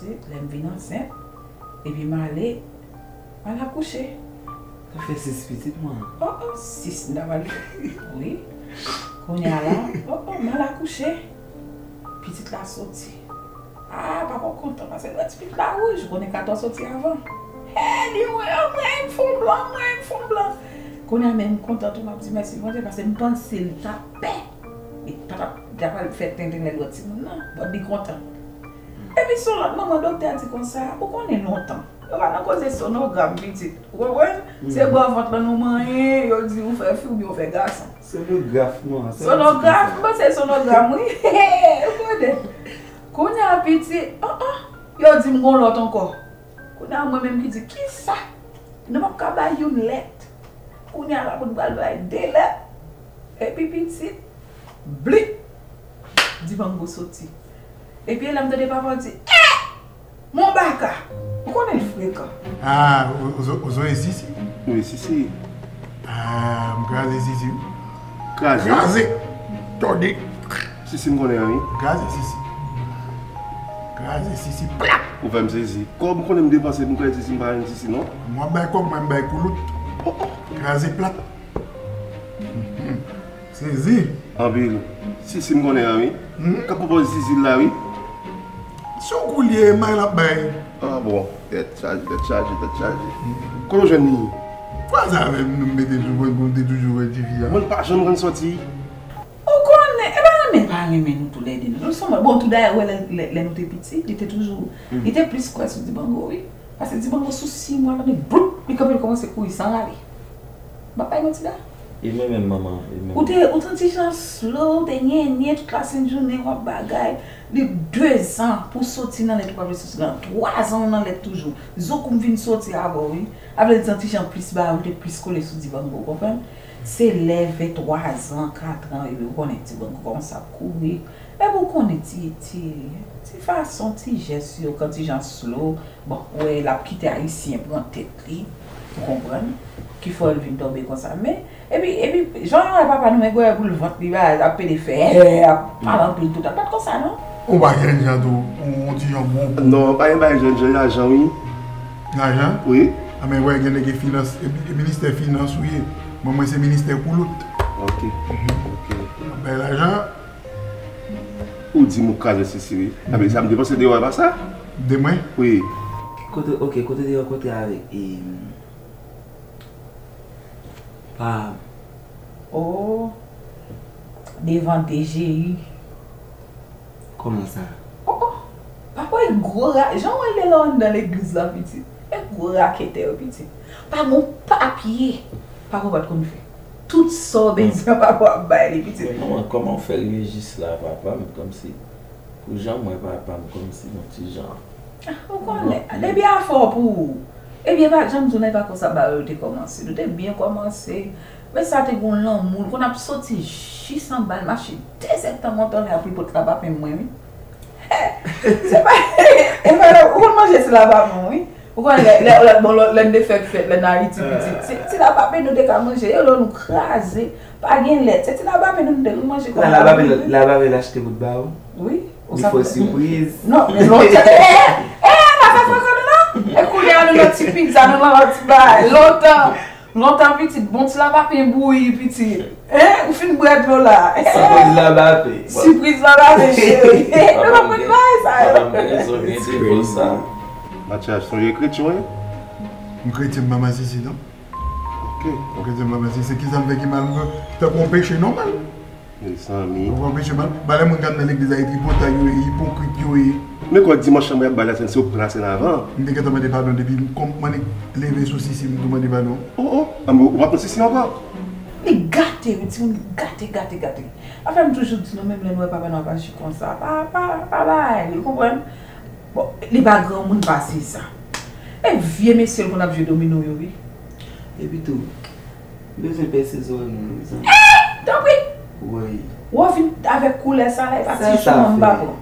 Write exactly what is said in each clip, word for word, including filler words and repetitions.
Lè m vin ansent, epi m ale, m al akouche. Ou fè sis pitit, mwen? Oh, oh, sis, m ta pral, wi. Kounye a la, oh, oh, m al akouche. Pitit la soti. Ah, papa kontan, paske lè ti pitit la wouj, ou konnen katò soti avan. Hey, li wè, oh, mwen, m fon blan, mwen, m fon blan. Kounye a menm, m kontan tou, m ap di mèsi Bondye, paske m panse l ta pè. Li pa t ap, li ta pral fè tenten lè l wè timoun nan. Bon, li kontan. Epi se yon lòt manman doktè di konsa, ou konnen lontan, yo pa nan koze sonogram, pitit. Ou konprann? Se bò vant lan nou manyen, yo di ou fè fi oubyen ou fè gason. Sonograf, non, sa sonograf, m panse sonogram, wi. Ou konnen. Kounye a, pitit, oh, oh, yo di m gon lòt ankò. Kounye a, mwen menm ki di, kisa? Nou p ap ka bay youn lèt. Kounye a la pou n pral bay de lèt. Epi pitit, blip! Dibango soti. Epi e la m tande papa di, eh! Mon baka! Ou konnen l frekan. Ah, ou, ou, ou zonye Sisi? Wi, Sisi. Ah, m kraze Sisi, wi. Kraze? Kraze! Tòde! Sisi m konnen an, wi. Kraze Sisi. Kraze Sisi, plap! Ou fè m sezi. Kòb m konnen m depanse pou m kraze Sisi, m pa renmen Sisi, non. Mwen bay kòb, mwen bay koulout. Oh, oh. Kraze plat. Mhm. Sezi. Anpil. Sisi m konnen an, wi. Mhm. K ap pwopoze Sisi la, wi. Se yon kou l ye, may l ap bay. Ah bon. Tèt chaje, tèt chaje, tèt chaje. Mhm. Kote w jwenn li? Kwaze avè m, nou mete sou mwen, pou m te toujou wè tifi a. Mwen pa janm konn sòti. Ou konnen, e pa renmen, pa renmen nou toulède, non. Nou sanble. Bon, tou dayè, wè, lè, lè, lè nou te piti, li te toujou, li te plis kwè sou Dibango, wi. Paske Dibango sou sis mwa, tande, bloup, li kanpe, li kòmanse kouri san rale. M ap bay manti la. E mwen menm, manman, e mwen menm. Ou te, ou te yon ti jan slow, ou te nyenyen tout lasent jounen, w ap bagay. Li dezan pou soti nan lèt, ou pa vle soti nan twazan, ou nan lèt toujou. Zouk ou m vin soti avè w, wi. A vle di, yon ti jan plis ba, ou te plis kole sou Dibango, ou konprann? Se lè vè twazan, katran, epi ou konnen Dibango kòmanse ap kouri. Epi ou konnen ti, ti, ti fason, ti jès yo, kan ti jan slow. Bon, ou wè, l ap kite Ayisyen pran tèt li, ou konprann? Ki fè l vin tonbe konsa. Men, epi, epi, jan w wè papa nou, men gwè pou l vant li, ba, ap pede fè, ap pale anpil tout tan. L pa t konsa, non? Ou pa jènjan tou, ou, ou ti jan gwo kou. Non, pa gen bagay jènjan, lajan, wi. Lajan? Wi. A, men wè, gen nèg e finans, e, e ministè finans ou ye. Mwen, mwen se ministè koulout. Ok. Mhm. Ok. Ap bay lajan. Ou di m ou kraze Sisi, wi. Sa vle di sa m depanse deyò, e pa sa? De mwen? Wi. Kote, ok, kote te rankontre avèk, e, pa. Oh, devan D G I. Kòman sa? Oh, oh. Papa, e gwo ra-, jan w wè l la anndan legliz la, pitit. E gwo raketè yo, pitit. Pa gon papye. Papa pa t konn fè. Tout sa w bezwen, papa ap bay li, pitit. Men manman, kòman w fè rive jis la, papa m, kòmsi, pou jan m wè papa m, kòmsi yon ti jan. Ah, ou konnen, depi afè w pou ou. Ebyen, pa, jan m di w la, e pa konsa bagay yo te kòmanse. Nou te byen kòmanse. Men sa te gon lanmou, l konn ap soti jis anba, l mache de zèdtan montan, l ap li pot lapapen mwen, wi. Se pa, e pa, ou konn manje ti lapapen, wi. Ou konnen lè, lè, lè, bon, lè, lè n te fèk fèt, lè n Ayiti pitit, se ti lapapen nou te ka manje, yo lò nou kraze, pa gen lèt, se ti lapapen nou te konn manje kòm lapapen, lapapen l achte pou t ba ou? Wi. Li fè w sipriz. Non, men lontan, e, e, e, pa fè fòk nou non. E kounye a nou nan ti pizza, nou nan ti bagay. Lontan, lontan pitit, bon ti lapapen bouyi pitit. Hein? Ou fin bwè dlo la. Sipriz lapapen. Sipriz lapapen, cheri. Nou pa konn bagay sa yo. Papa m gen rezon, gen devo sa. Mathias, sonje kretyen w ye? M kretyen, m pa masisi, non. Ok. M kretyen, m pa masisi. Se kisa m fè ki mal? M tankou yon peche nòmal. Mezanmi. Ou konprann, mesye, ba, ba lè moun k ap nan legliz la, e tripotay yo ye, ipokrit yo ye. Men kòb dimanch lan mwen ap bay la sèn, se ou k pran la sèn avan. M te gentan mande padon depi m kòm m annik leve sou Sisi, m tou mande padon. Oh, oh, anben, ou pa pran Sisi ankò? Li gate, wi, timoun, li gate, gate, gate. Afè m toujou di nou, menm lè nou wè papa nou ap aji konsa, pa, pa, pa bay li, ou konprann? Bon, li pa granmoun pase sa. E vye mesye l konn ap jwe domino yo, wi. Epi tou, m bezwen pèse zòrèy mwen, mezanmi. Eh! Tanpri! Woy. Ou vin avèk koulè sa la, e pa ti chou non, m pa pran.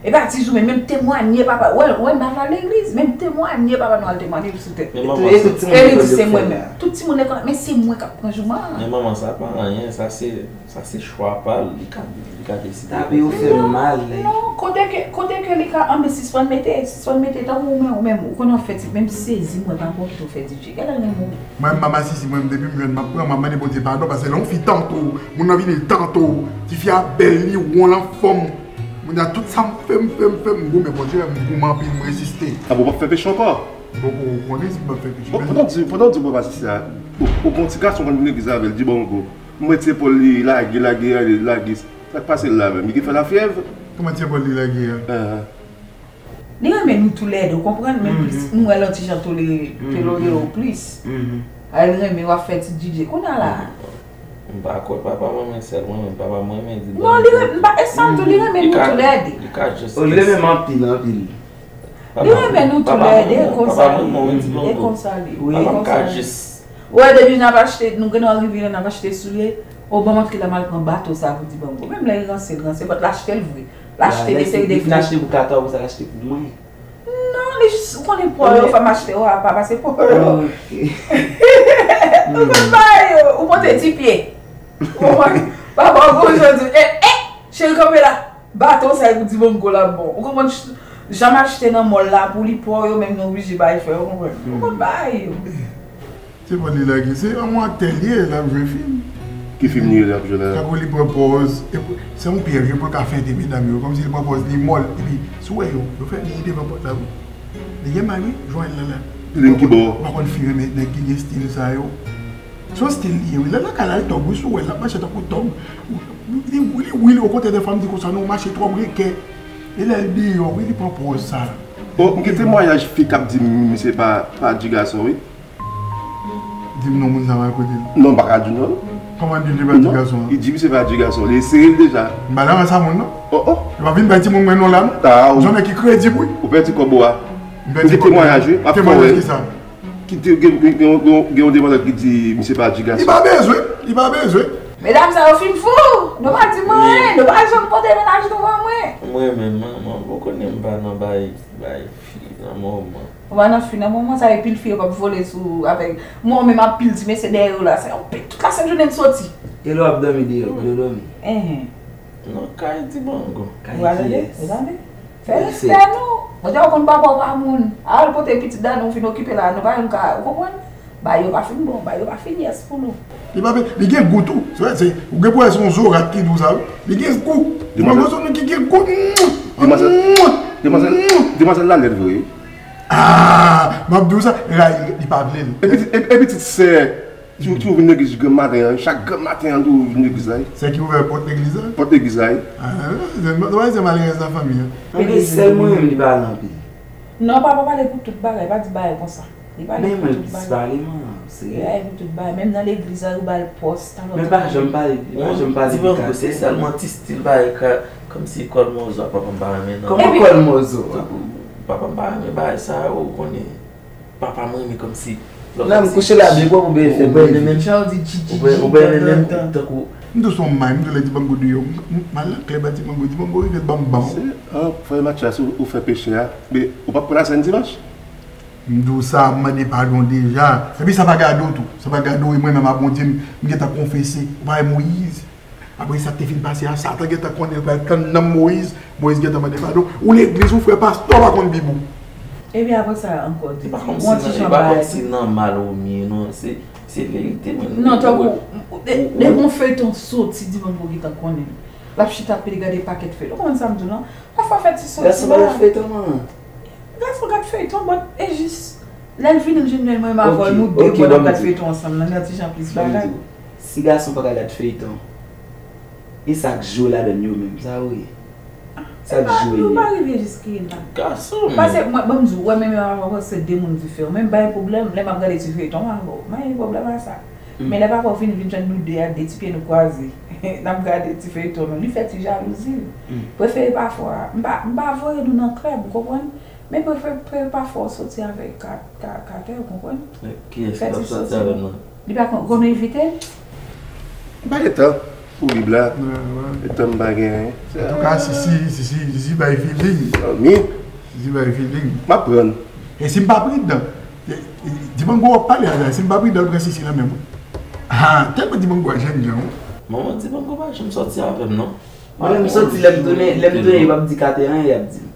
E pa ti jou, men menm temwanye papa. Wè, wè, m pa al legliz, menm temwanye papa nou al temwanye sou tèt. Men manman, e tout timoun e li di se mwen menm. Tout timoun lekòl, men se mwen k ap pran jouman. Men manman, sa pa anyen, sa se, sa se chwa pa l, li ka, li ka deside. Tape yo fè l mal. Non, kote ke, kote ke li ka, anben sispann mete, sispann mete, tankou ou menm, ou menm, ou konn ap fè ti, menm sezi mwen pa konn tou fè di Dye, gade l renmen w. Mwen, manman sisi, mwen, depi m jwenn, m ap pran, m ap mande Bondye padon, paske lè yon fi tante w, moun nan vini, l tante w, tifi a bèl, li won, l anfòm, moun nan tout sa m fè, m fè, m fè, m goumen, Bondye, m goumen anpil, m reziste. A bon, w p ap fè peche ankò? Bon, ou konnen si m p ap fè peche. Bon, pandan w di, pandan w di w pa pase sa, ou, ou gon ti gason konn vin legliz avè l, di bon, bon. M wè ti epòl li lage, lage, lage, lage. Sa k pase l la menm? Li gen fè lafyèv? Kòman ti epòl li lage a? Ahan. Li renmen nou toulède, ou konprann? Men plis, m wè l yon ti jan tolere, tolere w plis. A, li renmen w ap fè ti didye. Kounye a la. M pa kwè papa m renmen sèl mwen menm, papa m renmen di non, li renmen, m pa, e sa m di w, li renmen nou toulède. Li ka jis. Oh, li renmen m anpil, anpil. Li renmen nou toulède, e konsa li ye. E konsa li ye. Papa m ka jis. Ou wè, depi n ap achte, nou gen dwa rive la, n ap achte soulye. O, ban m antre la, m al pran bato sa pou di ban m gwo. Menm lè l ranse, l ranse, but l achte l vre. L achte de seri de vre. Li fin achte pou Kato, apre sa l achte pou mwen. Non, li jis, ou konnen pwa yo, fò m achte yo a pa pase pwa yo. Ou konn bagay yo, ou pote ti pye. Ou konprann? Papa w gon jan di, e, e, cheri kanpe la. Baton sa e pou Dibango l ap bon. Ou konprann? Jan m achte nan mall la pou li, pwa yo menm nou oblije bay frè, ou konprann? Ou konn bagay yo. Se pa li lage, se yon aktè li ye, l ap jwe fim. Ki fim li ye l ap jwe la? Tankou li pran pòz, se yon pyèj wi pou l ka fente medam yo, kòmsi li pran pòz li mòl, epi si w wè yo, yo fè li devan pòt la wi. Li gen may wi, jwenn la la. Li ki bò? M pa konn fi renmen nèg ki gen stil sa yo. Se yon stil li ye wi, lè l lakay la l tòg wi, si w wè l ap mache tankou tòg. Li, li, li, okontrè dèfwa m di konsa non, ou mache twò breke. E lè l deyò wi, li pran pòz sa. Bon, m gen temwayaj fi k ap di m misye pa, pa di gason wi. Di m non moun sa m al kote l. Non, m pa ka di non. Kòman di l li pa di gason an? Li di misye pa di gason, li eseye l deja. M pa nan rans a moun non. Oh, oh. Li pa vin bay timoun mwen non la non. Yon nèg ki kredib wi. Ou pèdi kòb ou a. M gen temwayaj wi, m ap fè w wè. Temwayaj ki sa? Ki te gen, gen, gen, gen, gen yon demwazèl ki di misye pa di gason. Li pa bezwen, li pa bezwen. Medam sa yo fin fou. Nou pa di m anyen, nou pa janm pote mennaj nou ban mwen. Mwen menm, manman, ou konnen m pa nan bay, bay fi nan moman. Ou pa nan fi nan moman sa, e pil fi yo p ap vole sou avèk mwen menm, ap pil ti mesye dèyè yo la, se yon pil tout la sent jounen m soti. E lè w ap dòmi deyò, kote w dòmi? Enhen. Nan kay Dibango. Kay kiyès? Ou tande? Fè respè nou. Bondye ou konn papa w pa moun. Al pote pitit dan nou vin okipe la, nou pa menm ka, ou konprann? Bagay yo pa fin bon, bagay yo pa fin yès pou nou. Li pa, li gen gou tou. Se vre, se, ou gen pou wè se yon zorat ki di w sa wi. Li gen gou. Demwazèl, mwen gon sou nou ki gen gou. Demwazèl, demwazèl, demwazèl la lèd vre wi. Ah, m ap di w sa, ray, li pa vle l. Epi, epi, epi ti sè, ti, ti ou vin legliz granm maten an, chak granm maten an tou ou vin legliz la wi. Sè ki ouvè pòt legliz la? Pòt legliz la wi. Ah, se, se malerèz nan fanmi an. Anben sèl mwen menm li pale anpil. Non, papa pale pou tout bagay, pa di bagay konsa. Li pale pou tout bagay. Men mwen plis pale man, serye. Li pale pou tout bagay, menm nan legliz la yo ba l pòs, talò. Men pa janm pale, li pa janm pale de katè. Se sèlman ti stil bagay ka, kòmsi kòd mòzo a papa m pa renmen non. Kòman kòd mòzo a? Papa m pa renmen bagay sa yo, ou konnen. Papa m renmen kòmsi. Nan m kouche la byen pwòp oubyen fè byen vit. Ou byen menm jan ou di djidjidji, ou byen menm tankou. M tou son may, m tou lè Dibango deyò. M, m, m al nan klèb a Dibango, Dibango rive l ban m ban. Se an frè Matyas ou, ou fè peche a. Men ou p ap pran lasèn dimanch? M di w sa, m mande padon deja. Epi sa pa gade w tou. Sa pa gade w, e mwen menm a Bondye, m, m gentan konfese. Ou pa wè Moyiz? Apre sa k te fin pase a, Satan gentan konnen l pral tann nanm Moyiz. Moyiz gentan mande padon. Ou legliz, ou frè pastè, w pa konn Bib ou. Epi apre sa ankò, di, di, yon ti jan bagay. E pa kòmsi nan mal ou m ye, non. Se, se verite, mwen. Non, tankou, de, de bon feyton soti, Dibango gentan konnen. L ap chita ap gade pakèt feyton. Ou konprann sa m di w, non? Pafwa fè ti soti la. Gason pa gad feyton, manman. Gason gad feyton, but e jis lè l vini l jwenn mwen menm avè w, nou de bon n ap gad feyton ansanm nan, gen ti jan plis bagay. Si gason pa ka gad feyton, e sa k jwe ladann yo menm, sa yo ye? Sa k jwe yo? Nou pa rive jiske la. Gason. Paske mwen, ban m di w, wè menm avè w se de moun diferan. Men m pa gen pwoblèm lè m ap gade ti feyton avè w. M pa gen pwoblèm a sa. Men lè papa w vini, vin jwenn nou de a, de ti pye nou kwaze. N ap gade ti feyton nou. Li fè ti jalouzi l. Prefere pafwa, m pa, m pa voye nou nan klèb, ou konprann? Men prefere, prefere pafwa w soti avèk ka, ka, katè, ou konprann? Kiyès k ap soti avè m nan? Li pa konn, konn envite l? M pa gen tan. Pou Bib la, etan m pa gen anyen. Antouka, Sisi, Sisi, Sisi bay feeling. Anmi. Sisi bay feeling. M ap pran. E si m pa pridan? E, e, Dibango w ap pale a la, si m pa pridan, l pran Sisi nan men m. Ha, tèlman Dibango a jènjan, wi. Manman, Dibango pa janm sòti avè m, non. Mwen menm, m santi lè m tounen, lè m tounen, yo p ap di Katerin, y ap di m.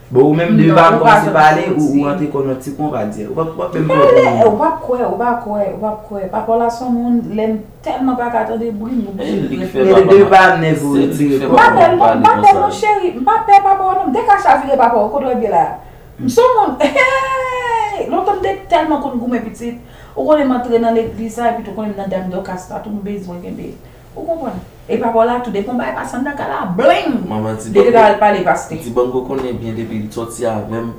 Bon, ou menm de pa kòmanse pale, ou, ou rantre kò nan ti konva, di, ou p ap, ou p ap menm pale, ou p ap kwè, ou pa kwè, ou p ap kwè. Papa w la se yon moun, lè m tèlman pa ka tande bri, m oblije rete. Men de pa nève ou di. M pa pè, m pa pè, non, cheri, m pa pè papa w, non, m te ka chavire papa w, kote w ye la. M se yon moun, hey! Lontan m te tèlman konn goumen pitit, ou konnen m antre nan legliz la, epi tou konnen m nan dam Dòkas la, tou m bezwen kenbe. Ou konprann? E papa w la tou, depi yon bagay pase anndan kay la, bling! Manman, Dibango, depi l al pale pastè. Dibango konnen byen depi l sòti avè m.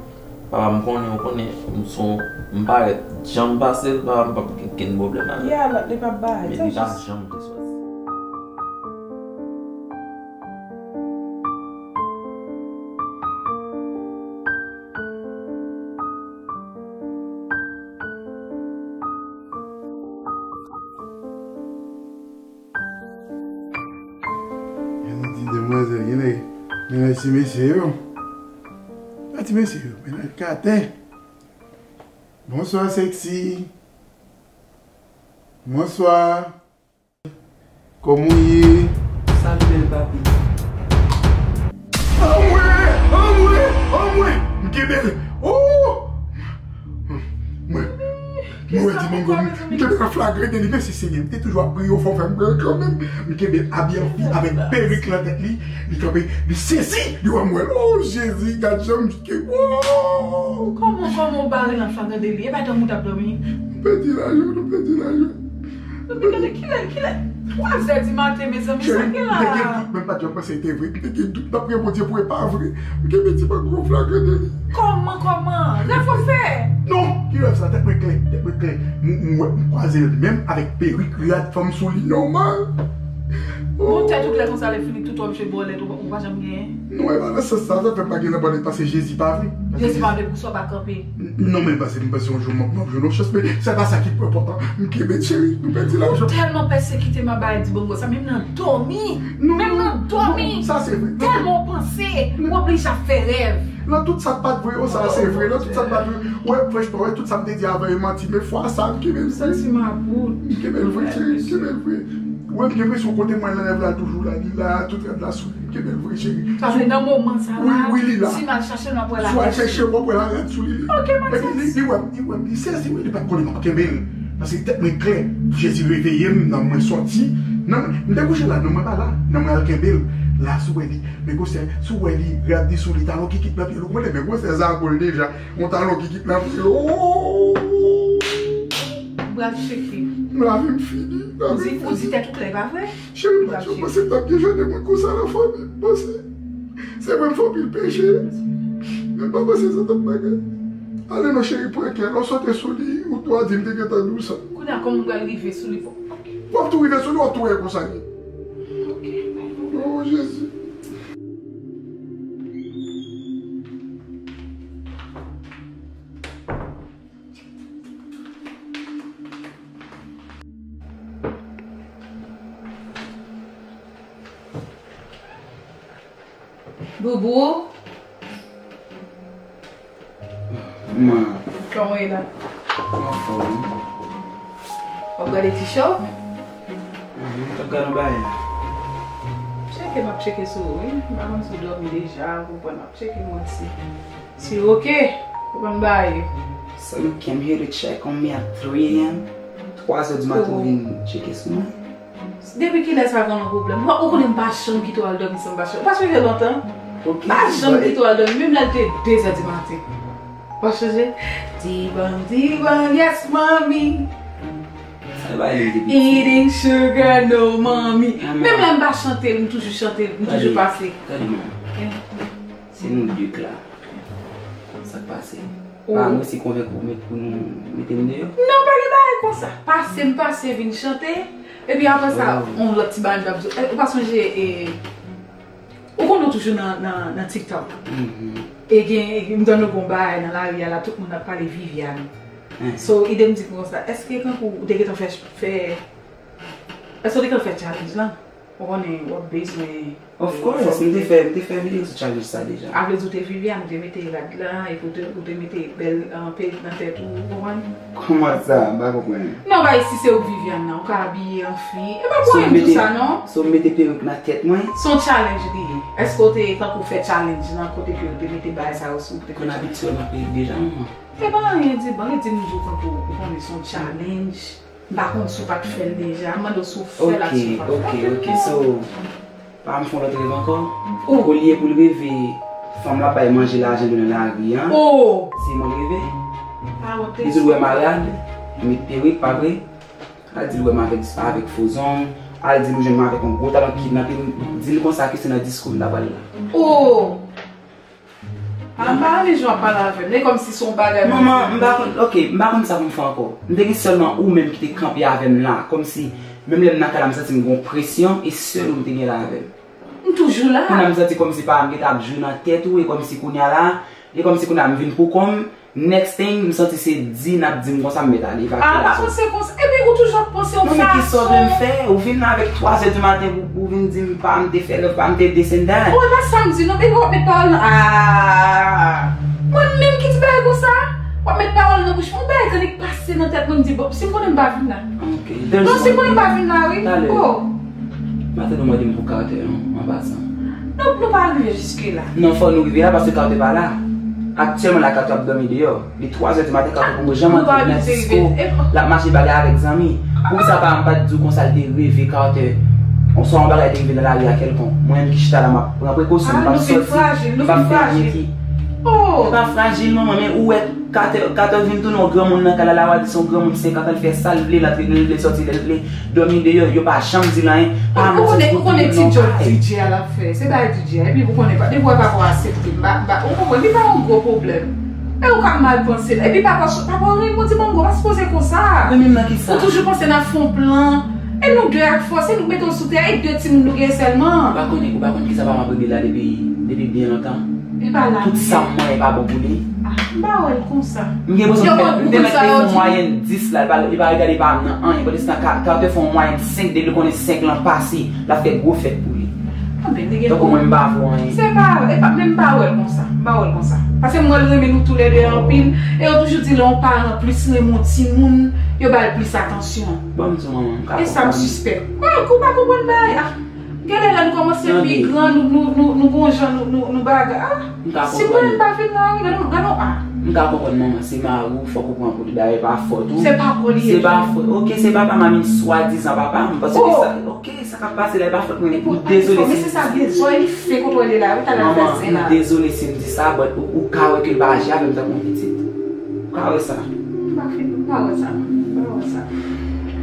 Papa m konnen, ou konnen, m se yon, m parèt jan m pase l, papa m p ap gen kenn pwoblèm avè m. Yeah, li p ap bay. Men li pa janm vle sòti. Gen ti demwazèl, gen nèg, gen nèg ti mesye yo. Nèg ti mesye yo, men nèg katè. Bonswa, sexy. Bonswa. Kòman w ye? Salut, bèl papi. Anmwe! Anmwe! Anmwe! M kenbe l! Oh! Mwen, mwen wè Dibango, m, m kenbe l an flagran deli, mèsi Senyè, m te toujou ap priye w fò, fè m pè kanmenm. M kenbe l abiye an fi avèk perik nan tèt li, li kanpe, li sezi, li wè m wè l. Oh, Jezi, gad jan m kenbe, oh! Kòman, kòman w bare l an flagran deli? E pa tankou w t ap dòmi? M pèdi lajan, nou pèdi lajan. Epi gade, kilè, kilè? Twa zè di maten, mezanmi, sa gen la? M te gen dout, men m pa t janm panse l te vre. M te gen dout, m t ap priye Bondye pou e pa vre. M kenbe Dibango an flagran deli. Kòman, kòman? Rèv w ap fè? Non, ki rèv sa? Tèt mwen klè, tèt mwen klè. M, m wè, m kwaze l menm avèk perik, rad fanm sou li, nòmal. Bon, tèt ou klè konsa, lè fini tout wòb cheve w lèd, ou pa janm genyen? Non, e pa nan sans sa, sa fè m pa gen nan bòlèt paske Jezi pa vle. Jezi pa vle pou sa w pa kanpe. Non, men paske m panse yon jou m ap jwenn yon chans, men se pa sa ki pi enpòtan. M kenbe cheri, nou pèdi lajan. Ou tèlman pèsekite m ap bay Dibango sa, menm nan dòmi. Non, menm nan dòmi. Non, sa se vre. Tèlman w panse, ou oblije ap fè rèv. Nan tout sa k pa t vre yo, sa se vre. Nan tout sa k pa t vre. Wè, franchman, wè, tout sa m te di avan yo manti, men fwa sa, m kenbe l vre. Santi m about. M kenbe l vre, cheri, m kenbe l vre. Wè, m gen enpresyon kote mwen nan rèv la toujou la, li la, tout rèv la sou li. M kenbe l vre, cheri. Sa vle nan moman sa la, wi, wi, li la. Si m al chache l, m ap wè l. Si w al chèche l, w ap wè l rad sou li. Ok, m ap sezi. Li, li wè m, li wè m, li sezi, wi, li pa t konnen m ap kenbe l. Paske tèt mwen klè. Jezi reveye m, nanm mwen sòti. Nanm, m te kouche la, nanm mwen pa la. Nanm mwen al kenbe l. La, si w wè li, men gwosè, si w wè li, rad li sou li, talon kikit nan pye l, ou konnen, men gwosè sa pou l deja. Yon talon kikit nan pye l, oh! M pral tcheke. Lavi m fini. Ou di, ou di tèt ou klè, pa vre? Cheri, m pa t janm panse m t ap gen jan de moun konsa nan fanmi m, panse. Se vre, m fè anpil peche, men m pa panse se t ap bagay. Ale non, cheri, pran kè. Lè w sote sou li, ou dwa di m te gentan di w sa. Kounye a, kòman m pral rive sou li pou... W ap tou rive sou li, w ap tou wè konsa l ye. Ok, bye. Oh, Jezi. Boubou. Man. Kòman w ye la? M anfòm, wi. W ap gade ti show? Mhm, m ap gade yon bagay. Tcheke, m ap tcheke sou ou, wi. M pa konn si w dòmi deja, ou konprann, m ap tcheke m wè si, si w oke. Ou konn bagay yo. So you came here to check on me at three a m? Twa zè di maten ou vin tcheke sou mwen? Depi kilè sa gen yon pwoblèm? Ou, ou konnen m pa janm kite w al dòmi san m pa chanje. Ou pa chanje lontan? Ok, pa janm kite w al dòmi, menm lè l te de zè di maten. Ou pa chanje? Dibango, Dibango, yes, mommy. Sa l bay li depi... Eating sugar, no, mommy. Menm lè m pa chante l, m toujou chante l, m toujou pase. Gade, gade, man. Se nou de k la. Sa k pase? Oh. Pa mwen se konvenk ou met pou nou mete m deyò? Non, pa gen bagay konsa. Pase m pase vin chante. Epi apre sa, yon lòt ti bagay m t ap di w. Eh, ou pa sonje, eh, ou konn nou toujou nan, nan, nan TikTok. Mhm. E gen, e m tande yon bagay nan lari a la, tout moun ap pale Viviane. Mhm. So, ide m di konsa, èske kankou ou te gentan fè, fè Èske w te konn fè challenge lan? Ou konnen w ap bezwen. Of course, m te fè, m te fè videyo sou challenge sa deja. A vle di ou te Viviane, ou te mete rad la, epi ou te, ou te mete bèl, uh, perik nan tèt ou, ou konprann? Kòman sa? M pa konprann. Non, bay, si se ou k Viviane nan, ou ka abiye an fi. E pa pou anyen m di w sa, non. So, m mete perik nan tèt mwen? Se yon challenge li ye. Èske w te tankou fè challenge nan kote ke ou te mete bagay sa yo sou ou te fè challenge? Konn abityèman perik deja, manman. E pa anyen, di, bon, li di m di w tankou ou konnen se yon challenge. M pa konn si w pa t fè l deja. M mande w si w fè l ak si w pa t fè l. Ok, ok, ok. So, pa m fè yon lòt rèv ankò? Oh. Olye pou l reve, fanm la bay manje lajan de nan lari an. Oh. Se mwen l reve. Li di l wè m a rad, m met perik, pa vre? Al di l wè m avèk, avèk fo zong. Al di l ou jwenn mwen avèk yon gwo talan ki kidnape m. Di l konsa ke se nan disko m ta pral la. Oh. Ah, m pa renmen jan w ap pale avè m. E kòmsi se yon bagay. Manman, m pa konn, ok, m pa konn sa pou m fè ankò. M te gen sèlman ou menm ki te kanpe avè m la. Kòmsi, menm lè m nan kay la, m santi m gen yon presyon, e sèl ou m te gen la avè m. M toujou la. Kounye a m santi kòmsi pa m ki t ap jwe nan tèt ou, e kòmsi kounye a la, e kòmsi kounye a m vin pou kò m. Next thing, m santi se di n ap di m konsa, m mèt ale, evakye la. Ah, pa panse konsa. Epi ou toujou ap panse yon fason. Non, men kisa w vle m fè? Ou vin la avèk twa zè di maten pou, pou vin di m pa m te fè love, pa m te this and that. Oh, e pa sa m di non, baby, w ap met pawòl nan, ah. Mwen menm ki di bagay konsa? W ap met pawòl nan bouch mwen, yon bagay k annik pase nan tèt mwen, m di, bon, si m konnen m pa vin la. Ok. Non, si m konnen m pa vin la, wi. Talè. Oh. M pa tande w mande m pou Carter non, an pasan. Non, nou pa rive jiske la. Non, fò nou rive la, paske Carter pa la. Aktyèlman la, Carter ap dòmi deyò. Li twa zè di maten, Carter poko janm antre nan disko. L ap mache bagay avèk zanmi. Poukisa pa m pa t di w konsa l te reve Carter? Oswa yon bagay te rive nan lari a kèlkonk. Mwen menm ki chita la, m ap pran prekosyon, m p ap sòti, m p ap fè anyen ki. Ou pa frajil, manman, men ou wè Carter, Carter vin tounen yon granmoun nan kay la, la w a di se yon granmoun senkant an, l fè sa l vle, l antre lè l vle, l sòti lè l vle. Dòmi deyò, yo pa janm di l anyen. Pa mwen santi pou touye non kay. Ou konnen ti djòb D J a l ap fè. Se bagay D J a. Epi ou konnen pa, depi w wè papa w aksepte m, ba, ba, ou konprann, li pa yon gwo pwoblèm. E ou ka mal panse l. Epi papa, papa w Raymond di mango pa sipoze konsa. Renmen m nan kisa? Ou toujou panse n ap fè yon plan. E nou de ak fòs, e nou mete w sou tè, e de timoun nou gen sèlman. Ou pa konnen, ou pa konn kisa papa m ap rele la depi, depi byen lontan. Li pa la. Tout sa m mwen pa bon pou li. Ah, m pa wè l konsa. M gen enpresyon m te mèt, m te mèt fè yon mwayèn dis la, li pa, li pa regade pa m nan anyen. Pandan se tan, Carter fè yon mwayèn senk depi l konnen senk lan pase, l ap fè gwo fèt pou li. Tankou mwen m pa vo anyen. Se pa, e pa, men m pa wè l konsa. M pa wè l konsa. Paske m wè l renmen nou toulède anpil. E yo toujou di lè yon paran plis renmen yon timoun, yo ba l plis atansyon. Bon, m di w manman, m ka konprann. E sa m sispèk. Mwen, ou pa konprann bagay. Ah. Genlè lè nou kòmanse pi gran, nou, nou, nou, nou gon jan, nou, nou, nou bagay. Ah, si mwen m pa vin la, wi, gade, gade, ah. M ka konprann manman, se mari w, fòk ou pran pou li, dayè pa fòt ou. Se pa pou li. Se pa fòt, ok, se papa m a, men swadizan papa m, paske sa, ok, sa k ap pase la, e pa fòt mwen, m dezole si m di sa. Men se sa, bezwen li fè kontwole la, wi, talè l fè zen la. Manman, m dezole si m di sa, but ou, ou ka wè ke l pa aji avè m tankou yon pitit. Ou ka wè sa. M pa fin, m pa wè sa, m pa wè sa.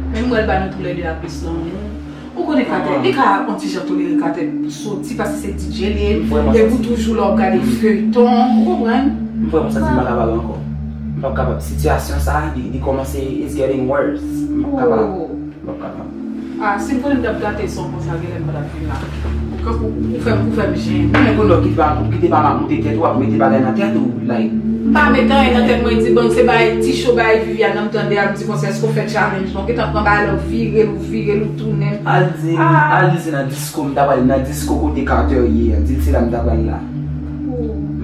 Men m wè l ba nou toulède a plis lanmou. Ou konnen Carter, li ka yon ti jan tolere Carter soti paske se D J li ye, epi toujou la w ap gade feyton, ou konprann? M vrèman santi m pa kapab ankò. M p ap kapab. Sitiyasyon sa a, li, li kòmanse, it's getting worse. M p ap kapab. M p ap kapab. Ah, si m konnen m t ap gate son konsa, genlè m pa t ap vin la. Kankou ou fè m, ou fè m jennen. Men kounye a w kite pa, ou kite pa m ap monte tèt ou, ap mete bagay nan tèt ou, like. M pa met anyen nan tèt mwen, di bon, se bay ti cho, bay Viviane, m tande ap di konsa, èske w fè challenge non, gentan pran bagay la, w vire l, w vire l, w tounen l. Al di, al di se nan disko m ta pral, nan disko kote Carter ye a, di l se la m ta pral la.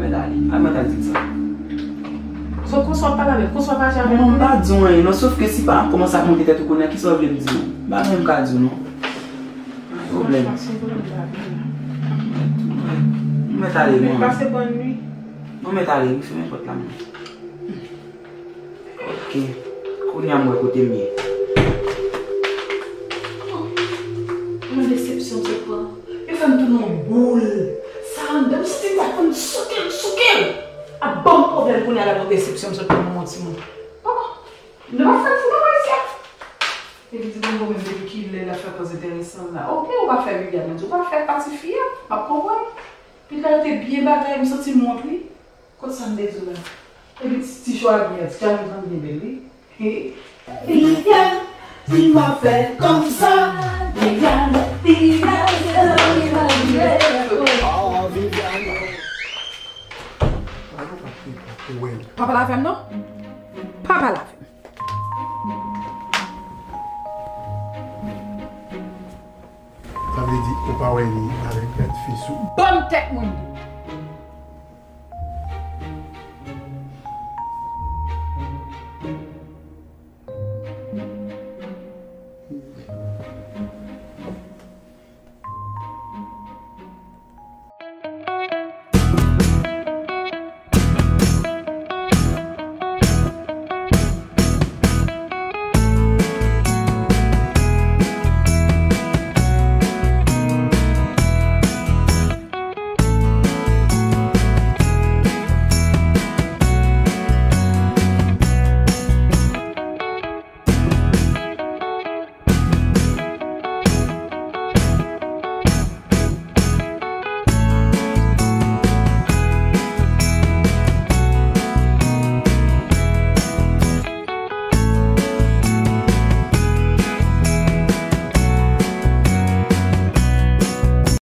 Mèt ale, al mèt al di l sa. So, konsa w ap pale avè l, konsa w ap aji avè l. Manman, m pa di w anyen non, sof ke si pa kòmanse ap monte tèt ou kounye a, kisa w vle m di w? M pa gen anyen m ka di w non. Pwoblèm. M mèt ale, manman. Pase bòn nwi. Mwen mèt ale wi, fèmen pòt la, mwen. Ok. Kounye a m wè kote m ye. Yon desepsyon m sot pran. Yo fè m tounen yon boul. Sa anndan m santi m ta konn souke l, souke l. Ap ban m pwoblèm kounye a la, yon desepsyon m sot pran, manman timoun. Oh, oh. Nou pa fè ti bagay sa. Epi di Bongo menm depi kilè l ap fè kòz enteresan la. Ok, ou pa fè Viviane, men di w pa fè pati fi a, m ap konprann. Pita yo te byen bagay, m santi m wont wi. Kot sa m te di w la? Epi ti, ti chwa byen, ti chwa byen byen bèl wi. He. Viviane, di m ap fè kòmsa. Viviane, Viviane, Viviane, Viviane. Oh, Viviane. Pa pale avè m non. Pa pale avè m. Pa wè li avèk bèt fi sou. Banm tèt moun.